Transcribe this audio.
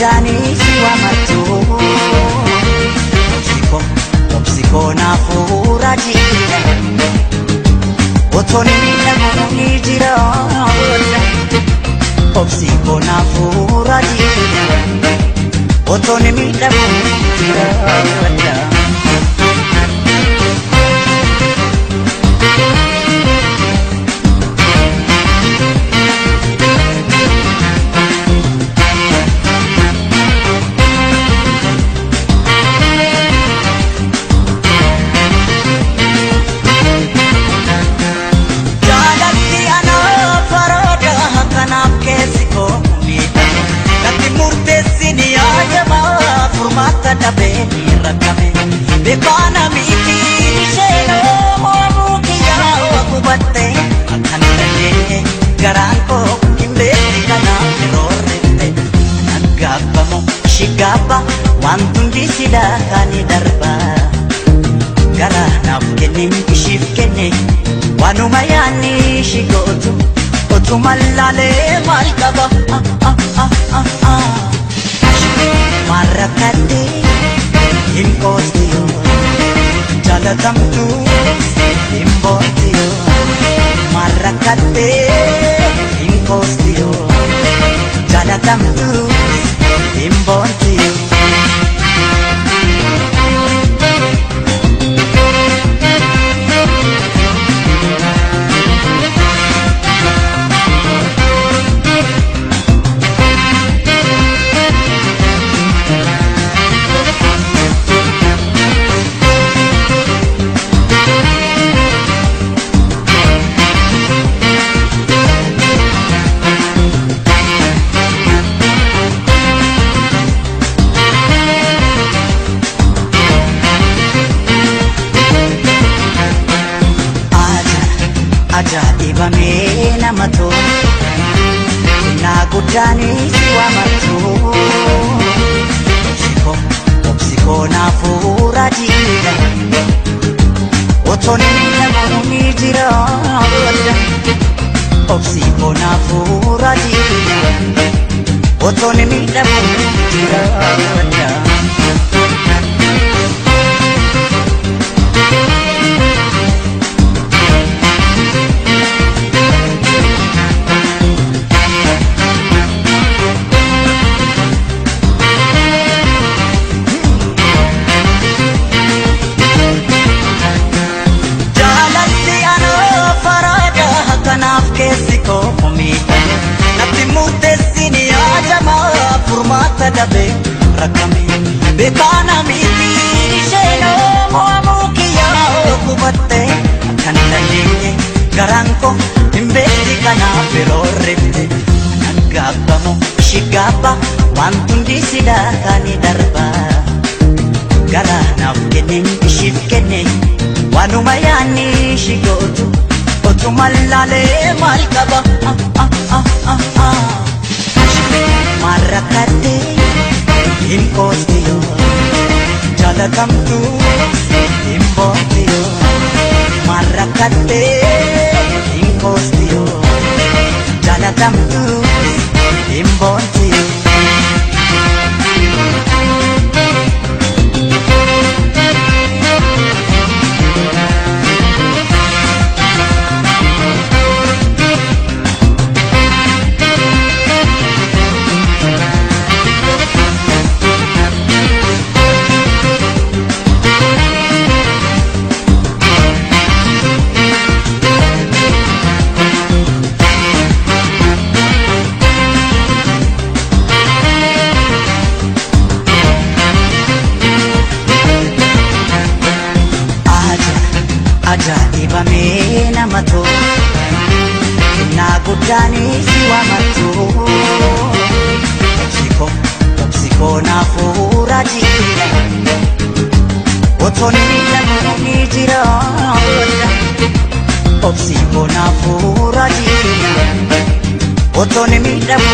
guddaanis waamatu. Obsikoo obsikoo naafuura jiidha otoon miidhamu ni jira. Obsikoo naafuura jiidha otoon miidhamu ni jira. Beekana miti isheenoo mormuu kiyyaa hubatte akkan dandeenye garaan koo hin beekne kanaaf yeroo rifte. Naggaabbamu shigaabba wanti hundi silaa kan darba gara naaf kenne ishiif kenne waanuma yaadni ishi gootu otuma laalee maal qaba. Maarrakkadde hin qoostiyo jaalatamtu hin boontiyo maarrakkadde hin qoostiyo jaalatamtu hin boontiyo. Ajaa'ibamee nama tolu kennaa guddaanis waamatu. Obsikoo obsikoo naafuura jiidha otoon miidhamu ni jira. Obsikoo naafuura jiidha otoon miidhamu ni jira. Keessi koo miidhame natti murteessini yaadama furmaata dhabee rakkame. Beekana miti isheenoo mo'amuu kiyyaa hubatte akkan dandeenye garaan koo hin beekne kanaaf yeroo rifte. Naggaabbamu shigaabba wanti hundi silaa kan darba gara naaf kenne ishiif kenne waanuma yaadni ishi gootu otuma laalee maal qaba. Maarrakkadde hin qoostiyo jaalatamtu hin boontiyo maarrakkadde hin qoostiyo jaalatamtu hin boontiyo. Ajaa'ibamee nama tolu kennaa guddaanis waamatu. Obsikoo obsikoo naafuura jiidha otoon miidhamu ni jira. Obsikoo naafuura jiidha otoon miidhamu